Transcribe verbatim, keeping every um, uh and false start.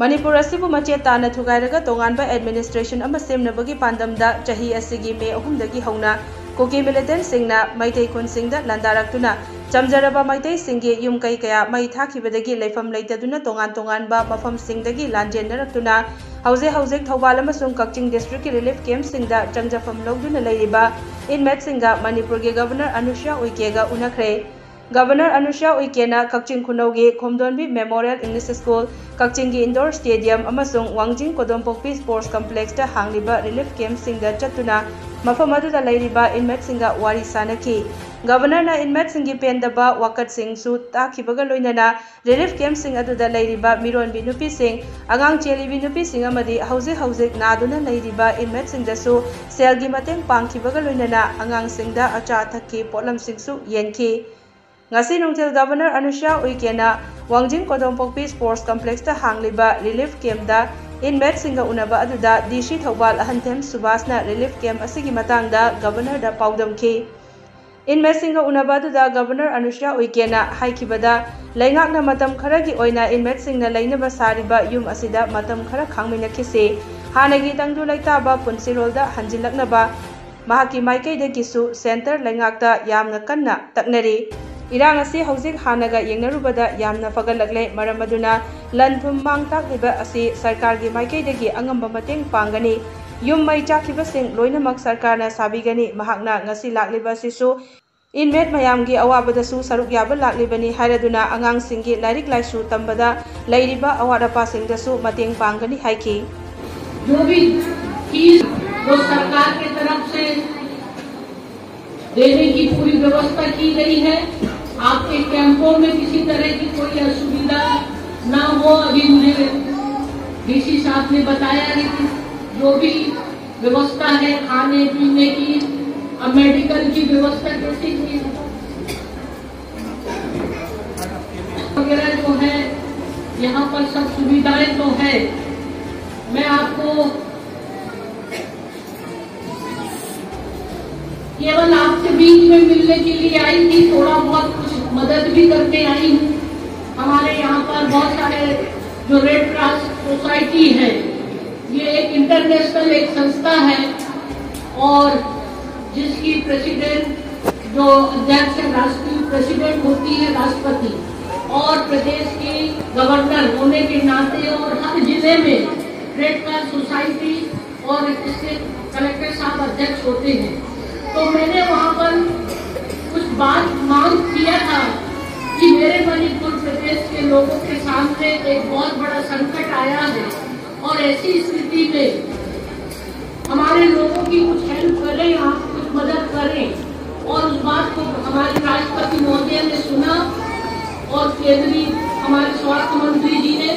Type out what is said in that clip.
ꯃꯅꯤꯄꯨꯔ ꯑꯁꯤꯕꯨ ꯃꯆꯦꯠ ꯇꯥꯅ ꯊꯨꯒꯥꯏꯔꯒ ꯇꯣꯉꯥꯟꯕ ꯑꯦꯗꯃꯤꯅꯤꯁꯇ꯭ꯔꯦꯁꯟ ꯑꯃ ꯁꯦꯝꯅꯕꯒꯤ ꯄꯥꯟꯗꯝꯗ ꯆꯍꯤ ꯑꯁꯤꯒꯤ ꯃꯦ ꯑꯍꯨꯝꯗꯒꯤ ꯍꯧꯅ ꯀꯨꯀꯤ ꯃꯤꯂꯤꯇꯦꯟꯠꯁꯤꯡꯅ ꯃꯩꯇꯩ ꯈꯨꯟꯁꯤꯡꯗ ꯂꯥꯟꯗꯥꯔꯛꯇꯨꯅ ꯆꯝꯖꯔꯕ ꯃꯩꯇꯩꯁꯤꯡꯒꯤ ꯌꯨꯝ ꯀꯩ ꯀꯌꯥ ꯃꯩ ꯊꯥꯈꯤꯕꯗꯒꯤ ꯂꯩꯐꯝ ꯂꯩꯇꯗꯨꯅ ꯇꯣꯉꯥꯟ ꯇꯣꯉꯥꯟꯕ ꯃꯐꯝꯁꯤꯡꯗꯒꯤ ꯂꯥꯟꯖꯦꯟꯅꯔꯛꯇꯨꯅ ꯍꯧꯖꯤꯛ ꯍꯧꯖꯤꯛ ꯊꯧꯕꯥꯜ ꯑꯃꯁꯨꯡ ꯀꯛꯆꯤꯡ ꯗꯤꯁꯇ꯭ꯔꯤꯛꯀꯤ ꯔꯤꯂꯤꯐ ꯀꯦꯝꯞꯁꯤꯡꯗ ꯆꯪꯖꯐꯝ ꯂꯧꯗꯨꯅ ꯂꯩꯔꯤꯕ ꯏꯟꯃꯦꯠꯁꯤꯡꯒ ꯃꯅꯤꯄꯨꯔꯒꯤ ꯒꯕꯔꯅꯔ ꯑꯅꯨꯁ꯭ꯌꯥ ꯎꯏꯀꯦꯒ ꯎꯅꯈ꯭ꯔꯦ꯫ ꯒꯕꯔꯅꯔ ꯑꯅꯨꯁ꯭ꯌꯥ ꯎꯏꯀꯦꯅ ꯀꯛꯆꯤꯡ ꯈꯨꯅꯧꯒꯤ ꯈꯣꯝꯗꯣꯟꯕꯤ ꯃꯦꯃꯣꯔꯤꯌꯦꯜ ꯏꯪꯂꯤꯁ ꯁ꯭ꯀꯨꯜ, ꯀꯛꯆꯤꯡꯒꯤ ꯏꯟꯗꯣꯔ ꯁ꯭ꯇꯦꯗꯤꯌꯝ ꯑꯃꯁꯨꯡ ꯋꯥꯡꯖꯤꯡ ꯀꯣꯗꯣꯝꯄꯣꯛꯄꯤ ꯁ꯭ꯄꯣꯔꯠꯁ ꯀꯝꯄ꯭ꯂꯦꯛꯁꯇ ꯍꯥꯡꯂꯤꯕ ꯔꯤꯂꯤꯐ ꯀꯦꯝꯞꯁꯤꯡꯗ ꯆꯠꯇꯨꯅ ꯃꯐꯝ ꯑꯗꯨꯗ ꯂꯩꯔꯤꯕ ꯏꯟꯃꯦꯠꯁꯤꯡꯒ ꯋꯥꯔꯤ ꯁꯥꯅꯈꯤ꯫ ꯒꯕꯔꯅꯔꯅ ꯏꯟꯃꯦꯠꯁꯤꯡꯒꯤ ꯄꯦꯟꯗꯕ ꯋꯥꯀꯠꯁꯤꯡꯁꯨ ꯇꯥꯈꯤꯕꯒ ꯂꯣꯏꯅꯅ ꯔꯤꯂꯤꯐ ꯀꯦꯝꯞꯁꯤꯡ ꯑꯗꯨꯗ ꯂꯩꯔꯤꯕ ꯃꯤꯔꯣꯟꯕꯤ ꯅꯨꯄꯤꯁꯤꯡ, ꯑꯉꯥꯡ ꯆꯦꯜꯂꯤꯕꯤ ꯅꯨꯄꯤꯁꯤꯡ ꯑꯃꯗꯤ ꯍꯧꯖꯤꯛ ꯍꯧꯖꯤꯛ ꯅꯥꯗꯨꯅ ꯂꯩꯔꯤꯕ ꯏꯟꯃꯦꯠꯁꯤꯡꯗꯁꯨ ꯁꯦꯜꯒꯤ ꯃꯇꯦꯡ ꯄꯥꯡꯈꯤꯕꯒ ꯂꯣꯏꯅꯅ ꯑꯉꯥꯡꯁꯤꯡꯗ ꯑꯆꯥ ꯑꯊꯛꯀꯤ ꯄꯣꯠꯂꯝꯁꯤꯡꯁꯨ ꯌꯦꯟꯈꯤ꯫ ꯉꯁꯤ ꯅꯨꯡꯊꯤꯜ ꯒꯕꯔꯅꯔ ꯑꯅꯨꯁ꯭ꯌꯥ ꯎꯏꯀꯦꯅ ꯋꯥꯡꯖꯤꯡ ꯀꯣꯗꯣꯝꯄꯣꯛꯄꯤ ꯁ꯭ꯄꯣꯔꯠꯁ ꯀꯝꯄ꯭ꯂꯦꯛꯁꯇ ꯍꯥꯡꯂꯤꯕ ꯔꯤꯂꯤꯐ ꯀꯦꯝꯞꯇ ꯏꯟꯃꯦꯠꯁꯤꯡꯒ ꯎꯅꯕ ꯑꯗꯨꯗ ꯗꯤ ꯁꯤ ꯊꯧꯕꯥꯜ ꯑꯍꯟꯊꯦꯝ ꯁꯨꯕꯥꯁꯅ ꯔꯤꯂꯤꯐ ꯀꯦꯝꯞ ꯑꯁꯤꯒꯤ ꯃꯇꯥꯡꯗ ꯒꯕꯔꯅꯔꯗ ꯄꯥꯎꯗꯝꯈꯤ꯫ ꯏꯟꯃꯦꯠꯁꯤꯡꯒ ꯎꯅꯕ ꯑꯗꯨꯗ ꯒꯕꯔꯅꯔ ꯑꯅꯨꯁ꯭ꯌꯥ ꯎꯏꯀꯦꯅ ꯍꯥꯏꯈꯤꯕꯗ, ꯂꯩꯉꯥꯛꯅ ꯃꯇꯝ ꯈꯔꯒꯤ ꯑꯣꯏꯅ ꯏꯟꯃꯦꯠꯁꯤꯡꯅ ꯂꯩꯅꯕ ꯁꯥꯔꯤꯕ ꯌꯨꯝ ꯑꯁꯤꯗ ꯃꯇꯝ ꯈꯔ ꯈꯥꯡꯃꯤꯟꯅꯈꯤꯁꯤ, ꯍꯥꯟꯅꯒꯤ ꯇꯪꯗꯨ ꯂꯩꯇꯥꯕ ꯄꯨꯟꯁꯤꯔꯣꯜꯗ ꯍꯟꯖꯤꯜꯂꯛꯅꯕ ꯃꯍꯥꯛꯀꯤ ꯃꯥꯏꯀꯩꯗꯒꯤꯁꯨ ꯁꯦꯟꯇꯔ ꯂꯩꯉꯥꯛꯇ ꯌꯥꯝꯅ ꯀꯟꯅ ꯇꯛꯅꯔꯤ꯫ ꯏꯔꯥꯡ ꯑꯁꯤ ꯍꯧꯖꯤꯛ ꯍꯥꯟꯅꯒ ꯌꯦꯡꯅꯔꯨꯕꯗ ꯌꯥꯝꯅ ꯐꯒꯠꯂꯛꯂꯦ, ꯃꯔꯝ ꯑꯗꯨꯅ ꯂꯟ ꯊꯨꯝ ꯃꯥꯡ ꯇꯥꯛꯂꯤꯕ ꯑꯁꯤ ꯁꯔꯀꯥꯔꯒꯤ ꯃꯥꯏꯀꯩꯗꯒꯤ ꯑꯉꯝꯕ ꯃꯇꯦꯡ ꯄꯥꯡꯒꯅꯤ꯫ ꯌꯨꯝ ꯃꯩ ꯆꯥꯛꯈꯤꯕꯁꯤꯡ ꯂꯣꯏꯅꯃꯛ ꯁꯔꯀꯥꯔꯅ ꯁꯥꯕꯤꯒꯅꯤ꯫ ꯃꯍꯥꯛꯅ ꯉꯁꯤ ꯂꯥꯛꯂꯤꯕ ꯑꯁꯤꯁꯨ ꯏꯟꯃꯦꯠ ꯃꯌꯥꯝꯒꯤ ꯑꯋꯥꯕꯗꯁꯨ ꯁꯔꯨꯛ ꯌꯥꯕ ꯂꯥꯛꯂꯤꯕꯅꯤ ꯍꯥꯏꯔꯗꯨꯅ ꯑꯉꯥꯡꯁꯤꯡꯒꯤ ꯂꯥꯏꯔꯤꯛ ꯂꯥꯏꯁꯨ ꯇꯝꯕꯗ ꯂꯩꯔꯤꯕ ꯑꯋꯥꯠ ꯑꯄꯥꯁꯤꯡꯗꯁꯨ ꯃꯇꯦꯡ ꯄꯥꯡꯒꯅꯤ ꯍꯥꯏꯈꯤ꯫ जो भी चीज जो सरकार की तरफ से देने की पूरी व्यवस्था की गई है। आपके कैंपों में किसी तरह की कोई असुविधा ना हो। अभी मुझे डीसी साहब ने बताया है कि जो भी व्यवस्था है खाने पीने की, अब मेडिकल की व्यवस्था कैसे की है वगैरह जो है, यहाँ पर सब सुविधाएं तो है। मैं आपको केवल आपसे बीच में मिलने के लिए आई थी, थोड़ा बहुत कुछ मदद भी करके आई हूँ। हमारे यहाँ पर बहुत सारे जो रेड क्रॉस सोसाइटी है, ये एक इंटरनेशनल एक संस्था है और जिसकी प्रेसिडेंट, जो अध्यक्ष है, राष्ट्रीय प्रेसिडेंट होती है राष्ट्रपति, और प्रदेश की गवर्नर होने के नाते और हर जिले में रेड क्रॉस सोसाइटी और डिस्ट्रिक्ट कलेक्टर साहब अध्यक्ष होते हैं। तो मैंने वहाँ पर कुछ बात मांग किया था कि मेरे मणिपुर प्रदेश के लोगों के सामने एक बहुत बड़ा संकट आया है और ऐसी स्थिति में हमारे लोगों की कुछ हेल्प करें आप, कुछ मदद करें। और उस बात को हमारे राष्ट्रपति महोदय ने सुना और केंद्रीय हमारे स्वास्थ्य मंत्री जी ने